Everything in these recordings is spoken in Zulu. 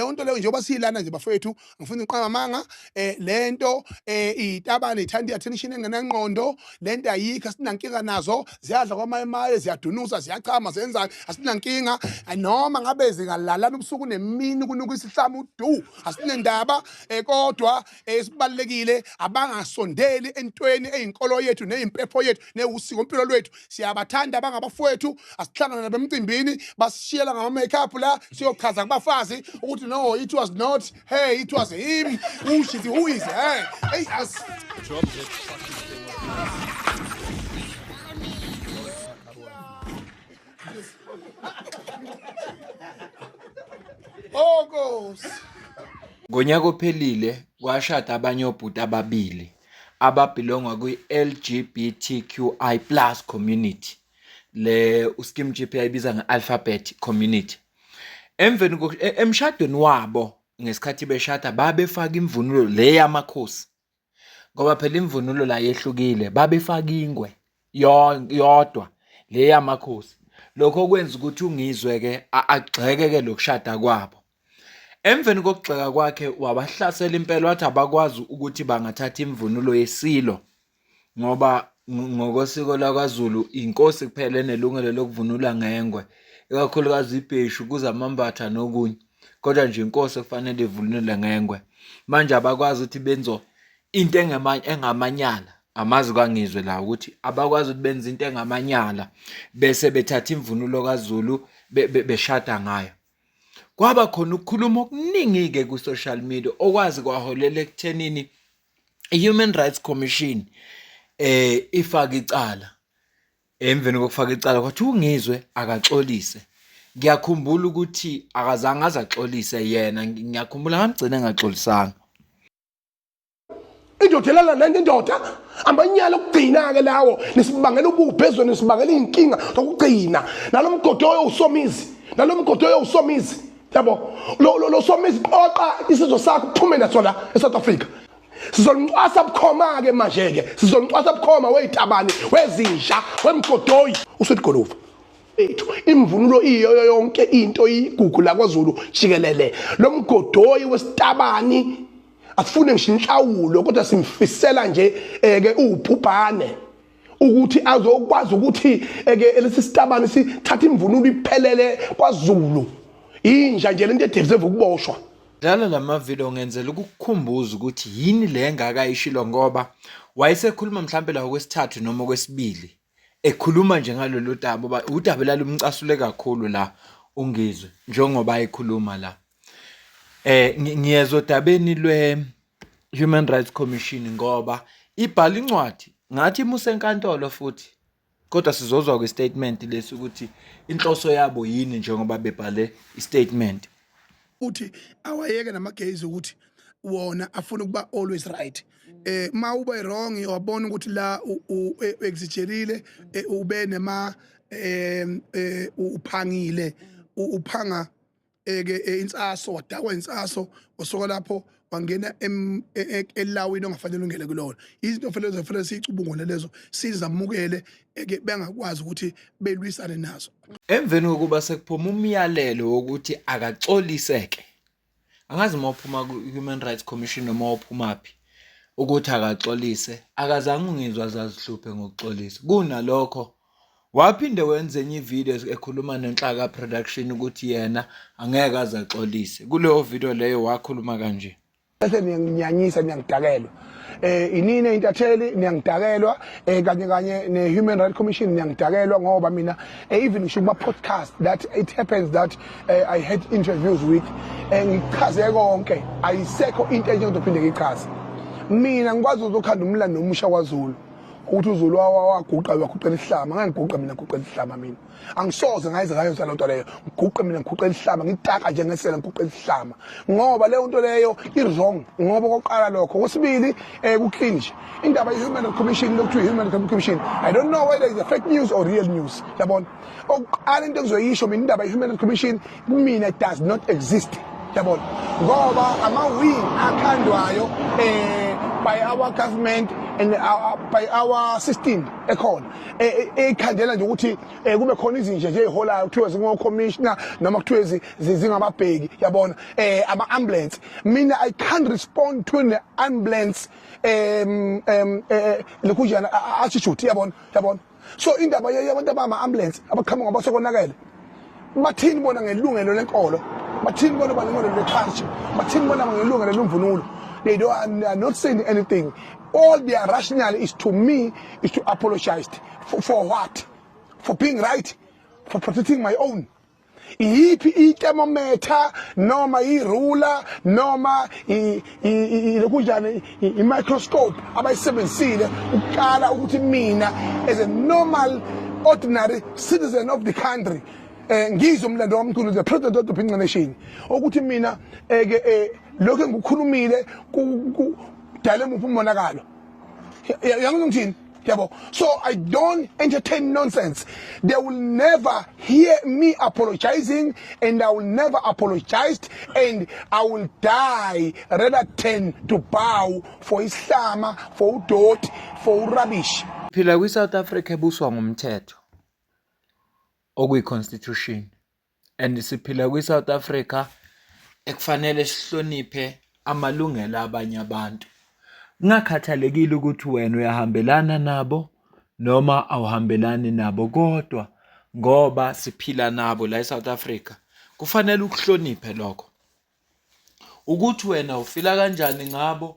Leyo nto leyo, njengoba siyilana nje bafowethu, ngifuna uqamba amanga, lento itabane ithanda i-attention engenangqondo. Lento ayikho, asinankinga nazo. Ziyadla kwamayemaye, ziyadunusa, ziyachama, zenzani, asinankinga. Noma ngabe zingalalana ubusuku nemini, kunuka isihlamu du, asinendaba. Kodwa esibalulekile, abangasondeli entweni eyinkolo yethu neyimpepho yethu newusiko mpilo lwethu. Siyabathanda, bangabafowethu. Asihlangana nabo emcimbini, basishiyela ngama-makeup la, siyochaza kubafazi ukuthi no, it was not hey, it was him who she's who is her. Hey, as Drop that fucking thing off. Oh Nkosi. Ngonyaka ophelile kwashada abanye obhuti ababili ababhilongwa kwi-LGBTQI plus community, le uSkim Chip yayibiza nge-alphabet community. Emveni emshadweni wabo, ngesikhathi beshada, babefaka imvunulo le yamakhosi, ngoba phela imvunulo la yehlukile. Babefaka ingwe yodwa le yamakhosi. Lokho kwenza ukuthi uNgizwe ke agxeke ke lokushada kwabo. Emveni kokugxeka kwakhe, wabahlasela impela, wathi abakwazi ukuthi bangathatha imvunulo yesilo, ngoba ngokosiko lakwaZulu inkosi kuphela enelungelo lokuvunula ngengwe, ikakhulukazi ibheshu, kuze amambatha nokunye, kodwa nje inkosi kufanele ivunule ngengwe. Manje abakwazi ukuthi benzo into engamanyala. Amazi kwaNgizwe la ukuthi abakwazi ukuthi benze into engamanyala bese bethatha imvunulo kaZulu beshada ngayo. Kwaba khona ukukhuluma okuningi-ke ku-social media, okwazi kwaholela ekuthenini i-Human Rights Commission ifake icala. Emveni kokufaka icala, kwathi uNgizwe akaxolise. Ngiyakhumbula ukuthi akazange aze axolise yena, ngiyakhumbula ngamgcina engaxolisanga. Indoda elala nenye indoda, amanyala okugcina-ke lawo. Nisibangela ubuphi ezweni, nisibangela iy'nkinga zokugcina. Nalo mgodoyo uSomizi, nalo mgodoyo uSomizi, yabo lo Somizi, qoqa isizwe sakho uphume naso la e-South Africa. Sizoncwasa bukhoma-ke manje-ke, sizoncwasa bukhoma weyitabane, wezinja, wemgodoyi, uSweet Guluva ethu. Imvunulo iyoyo yonke into, igugu lakwaZulu jikelele. Lo mgodoyi wesitabani asifune ngisho inhlawulo, kodwa simfisela nje eke ubhubhane ukuthi azokwazi ukuthi eke lesi sitabani sithatha imvunulo iphelele kwaZulu. Inja nje lento edeserve ukuboshwa. Dlala lama video ngenzela ukukukhumbuza ukuthi yini le engaka ayishilo, ngoba wayesekhuluma mhlampe la okwesithathu noma okwesibili ekhuluma nje ngalolu daba, uba udaba lalumcasule kakhulu la uNgizwe njengoba ekhuluma la. Ngiyezwa odabeni lwe Human Rights Commission, ngoba ibhala incwadi ngathi imuse enkantolo futhi, kodwa sizozwa kwi-statement lesi ukuthi inhloso yabo yini njengoba bebhale i-statement. Uthi awayeke namagays ukuthi wona afuna ukuba always right. Ma ube wrong, wabona ukuthi la exagerile, ube nema uphangile, uphanga eke insaso, wadakwa insaso, wasuka lapho wangena elawini ongafanele ungene kulona. Izinto fanele zifanele siyicubungule lezo, sizamukele eke bengakwazi ukuthi belwisane nazo. Emveni kokuba sekuphuma umyalelo wokuthi akaxoliseke, angazi uma uphuma ku-Human Rights Commission noma uphumaphi, ukuthi akaxolise, akazange uNgizwe azazihluphe ngokuxolisa. Kunalokho waphinde wenza enye ivideo ekhuluma noNhlaka Production ukuthi yena angeke aze axolise. Kuleyo video leyo wakhuluma kanje. Bese niyanginyanyisa, niyangidakelwa. Inini intatheli, niyangidakelwa, kanye kanye ne Human Rights Commission, niyangidakelwa, ngoba mina even ngisho kuma podcast that it happens that I had interviews with, ngichaze konke, ayisekho into enye engizophinde ngichaze. Mina ngikwazi uzokhanda umlando omusha kwaZulu, ukuthi uZulu waguqa, waguqela isihlama. Ngeke ngiguqe mina, ngiguqela isihlama. Mina angisoze ngayenza, ngayenza loo nto leyo, ngiguqe mina, ngiguqela isihlama, ngitaka njengesela, ngiguqela isihlama, ngoba leyo nto leyo i-wrong. Ngoba okokuqala lokho, okwesibili, ku-clean nje indaba ye-Human Rights Commission, lokuthiwa i-Human Rights Commission, I don't know whether it's a fake news or real news, yabona. Okuqala into engizoyisho mina, indaba ye-Human Rights Commission kumina does not exist, yabona, ngoba ama-wing akhandwayo by our government. and by our system ekhona ekhandela nje ukuthi kube khona izinja nje eziholayo, kuthiwe zingo commissioner noma kuthiwe zingababheki, yabona, ama ambulance. Mina, I can't respond to an ambulance lokhujana attitude, yabona, yabona. So indaba yabantu abama ambulance abaqhamuka ngoba sokonakele, bathini bona ngelungelo lenkolo? Bathini bona banelungelo le-culture? Bathini bona ngelungelo lemvunulo? They are not saying anything. All their rationale is to me is to apologize. For what? For being right? For protecting my own? Iyiphi i-thermometer noma i-ruler noma lokunjani, i-microscope abayisebenzisile ukukala ukuthi mina, as a normal ordinary citizen of the country, ngizwe umlando wamkhulu, the president of the Bhinca Nation, ukuthi mina ke lokho engikukhulumile kudale muphi umonakalo? Yangizwa ngithini, yabo? So I don't entertain nonsense. They will never hear me apologizing, and I will never apologize, and I will die rather than to bow for isihlama, for udoti, for rubbish. Phila kwi-South Africa ebuswa ngumthetho okuyi-constitution, and siphila kwi-South Africa ekufanele sihloniphe amalungelo abanye abantu, kungakhathalekile ukuthi wena uyahambelana nabo noma awuhambelani nabo, kodwa ngoba siphila nabo la eSouth Africa, kufanele ukuhloniphe lokho. Ukuthi wena ufila kanjani ngabo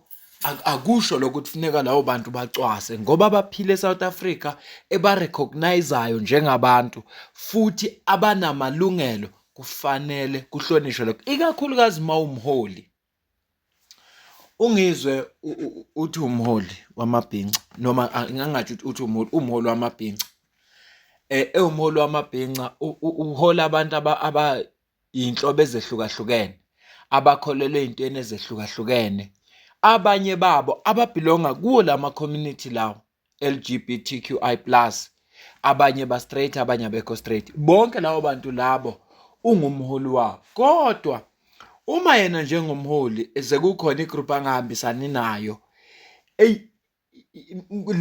akusho lokuthi funeka labo bantu bacwase, ngoba baphila eSouth Africa eba-recognize-ayo njengabantu futhi abanamalungelo. Kufanele kuhlonishwe lokho, ikakhulukazi uma umholi. Ungizwe uthi umholi wamabhinca, noma ngingathi uthi umholi wamabhinca, ewumholi wamabhinca, uhola abantu aba iy'nhlobo ezehlukahlukene, abakholelwa ey'ntweni ezehlukahlukene. Abanye babo aba-belong-a kuwo lama community lawo LGBTQI+, abanye ba-straight, abanye abekho straight. Bonke labo bantu labo ungumholi wabo. Kodwa uma yena njengomholi sekukhona i-group angahambisani nayo, eyi,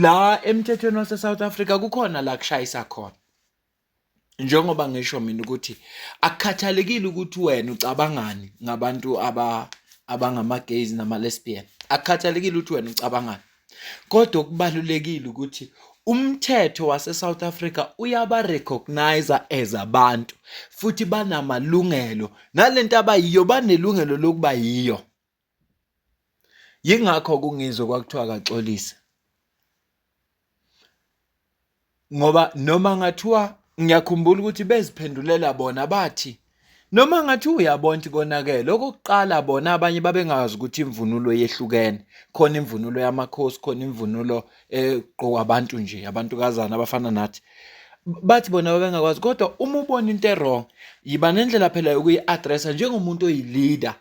la emthethweni wase-South Africa kukhona la kushayisa khona. Njengoba ngisho mina ukuthi akukhathalekile ukuthi wena ucabangani ngabantu abangama-gays nama-lesbian, akukhathalekile ukuthi wena ucabangani, kodwa okubalulekile ukuthi umthetho wase-South Africa uyaba-recognize as abantu futhi banamalungelo, nalento abayiyo banelungelo lokuba yiyo. Yingakho kungizwe kwakuthiwa akaxolise, ngoba noma ngathiwa, ngiyakhumbula ukuthi beziphendulela bona, bathi noma ngathi uyabona ukuthi konakele okokuqala, bona abanye babengazi ukuthi imvunulo yehlukene. Khona imvunulo yamakhosi, khona imvunulo egqokwa abantu nje, abantukazana abafana nathi. Bathi bona babengakwazi, kodwa uma ubona into e-wrong, yiba nendlela phela yokuyi-addressa njengomuntu oyi-leader,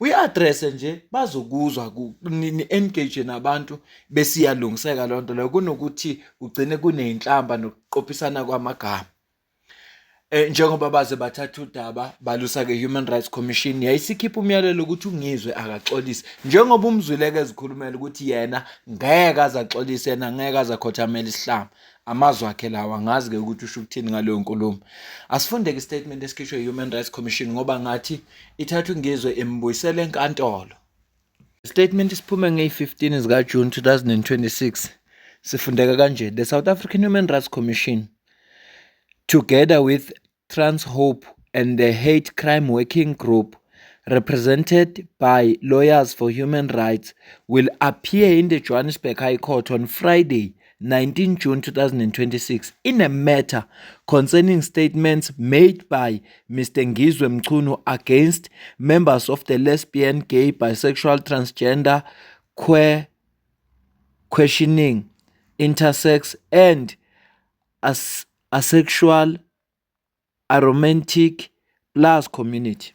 uyi-addresse nje, bazokuzwa, ni-engage nabantu, bese iyalungiseka leyo nto leyo, kunokuthi kugcine kuney'nhlamba nokuqophisana kwamagama. Njengoba baze bathatha udaba balusa-ke Human Rights Commission, yayisikhipha umyalelo ukuthi uNgizwe akaxolise, njengoba umzwileke ezikhulumela ukuthi yena ngeke aze axolise, yena ngeke aze akhothamele isihlama. Amazwi akhe lawa, angazi-ke ukuthi usho ukuthini ngaleyo nkulumo. Asifunde-ke i-statement esikhishwe i-Human Rights Commission, ngoba ngathi ithathwe Ngizwe imbuyisele enkantolo. Statement siphume ngeyi-15 zikaJune 2026, sifundeka kanje: "The South African Human Rights Commission, together with Trans Hope and the Hate Crime Working Group, represented by Lawyers for Human Rights, will appear in the Johannesburg High Court on Friday, 19 June 2026, in a matter concerning statements made by Mr. Ngizwe Mchunu against members of the lesbian, gay, bisexual, transgender, queer, questioning, intersex and asexual aromantic plus community.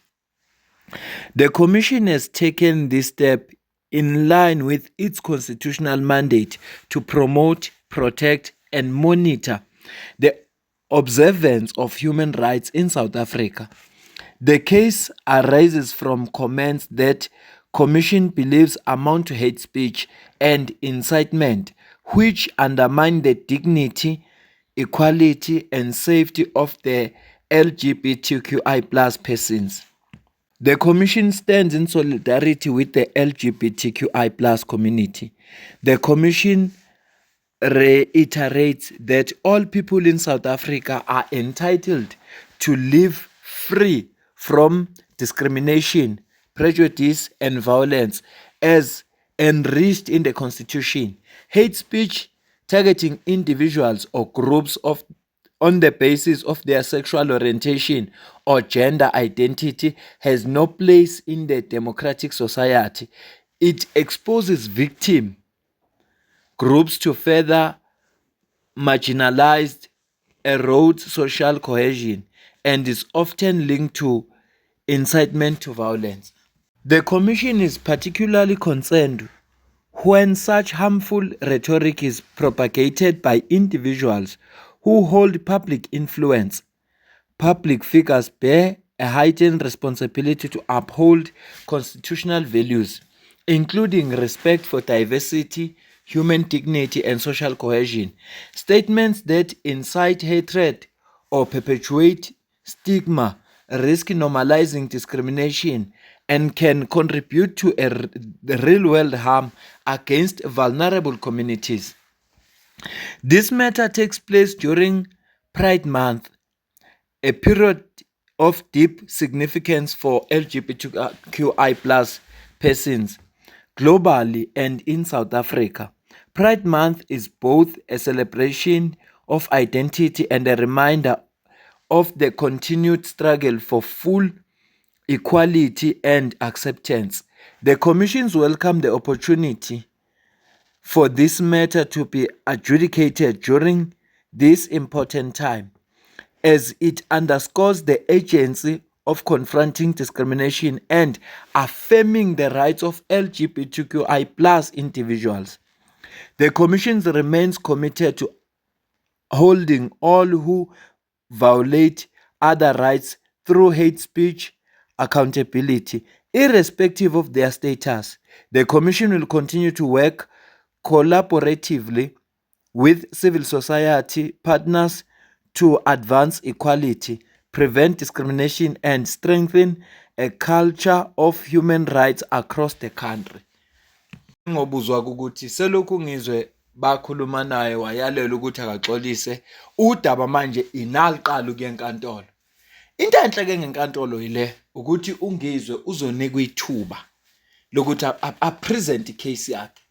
The Commission has taken this step in line with its constitutional mandate to promote, protect, and monitor the observance of human rights in South Africa. The case arises from comments that Commission believes amount to hate speech and incitement, which undermine the dignity, equality and safety of the LGBTQI plus persons. The Commission stands in solidarity with the LGBTQI plus community. The Commission reiterates that all people in South Africa are entitled to live free from discrimination, prejudice and violence as enriched in the Constitution. Hate speech targeting individuals or groups of on the basis of their sexual orientation or gender identity has no place in the democratic society. It exposes victim groups to further marginalized, erodes social cohesion, and is often linked to incitement to violence. The Commission is particularly concerned when such harmful rhetoric is propagated by individuals who hold public influence. Public figures bear a heightened responsibility to uphold constitutional values, including respect for diversity, human dignity, and social cohesion. Statements that incite hatred or perpetuate stigma risk normalizing discrimination and can contribute to a real-world harm against vulnerable communities. This matter takes place during Pride Month, a period of deep significance for LGBTQI plus persons globally and in South Africa. Pride Month is both a celebration of identity and a reminder of the continued struggle for full equality and acceptance. The Commissions welcome the opportunity for this matter to be adjudicated during this important time, as it underscores the urgency of confronting discrimination and affirming the rights of LGBTQI plus individuals. The Commission remains committed to holding all who violate other rights through hate speech accountability, irrespective of their status. The Commission will continue to work collaboratively with civil society partners to advance equality, prevent discrimination and strengthen a culture of human rights across the country. Ngobuzwa ukuthi selokhu ngizwe bakhuluma naye wayalela ukuthi akaxolise udaba manje inaliqala ukuya enkantolo. Into enhle ke ngenkantolo yile ukuthi uNgizwe uzonikwa ithuba lokuthi a-present i-case yakhe.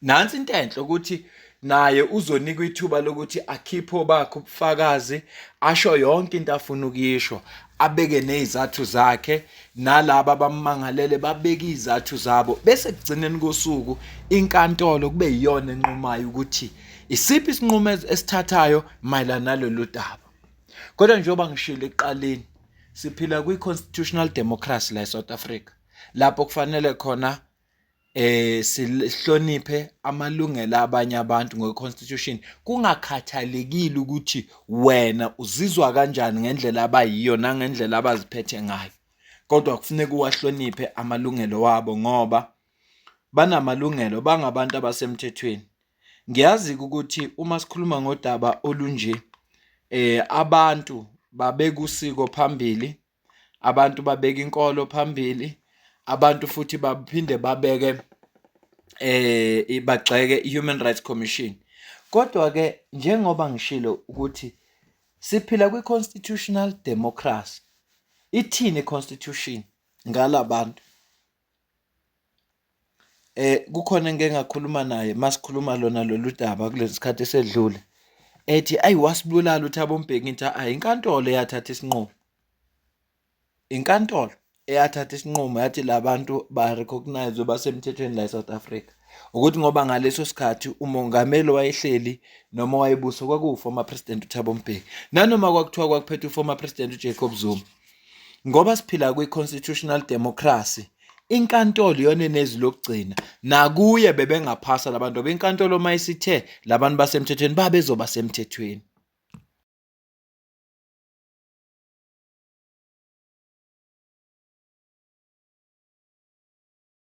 Nansi into enhle ukuthi naye uzonikwa ithuba lokuthi akhiphe obakhe ubufakazi, asho yonke into afuna ukuyisho, abeke nezizathu zakhe, nalaba abammangalele babeke izizathu zabo, bese ekugcineni kosuku inkantolo kube yiyona enqumayo ukuthi isiphi isinqumo esithathayo mayelana nalolu daba. Kodwa njengoba ngishilo ekuqaleni, siphila kwi-constitutional democracy la eSouth Africa, lapho kufanele khona sihloniphe amalungelo abanye abantu ngokwe-constitution, kungakhathalekile ukuthi wena uzizwa kanjani ngendlela abayiyo nangendlela abaziphethe ngayo, kodwa kufuneka uwahloniphe amalungelo wabo ngoba banamalungelo, bangabantu abasemthethweni. Ngiyazi ukuthi uma sikhuluma ngodaba olunje abantu babeka usiko phambili, abantu babeka inkolo phambili, abantu futhi baphinde babeke bagxeke i-Human Rights Commission. Kodwa ke njengoba ngishilo ukuthi siphila kwi-constitutional democracy, ithini i-constitution ngalabantu? Kukhona engike ngakhuluma naye masikhuluma lona lolu daba kulesi sikhathi esedlule, ethi ayi wasibulala uThabo Mbeki. Ngithi ayi, inkantolo eyathatha isinqumo, inkantolo eyathatha isinqumo yathi labantu ba-recognise basemthethweni la e-South Africa, ukuthi ngoba ngaleso sikhathi umongameli wayehleli noma wayebusa kwakuwu-former president uThabo Mbeki, nanoma kwakuthiwa kwakuphethe u-former president uJacob Zuma. Ngoba siphila kwi-constitutional democracy, inkantolo iyona enezwi lokugcina, nakuye bebengaphasa labantu ngoba inkantolo uma isithe labantu basemthethweni babezoba semthethweni.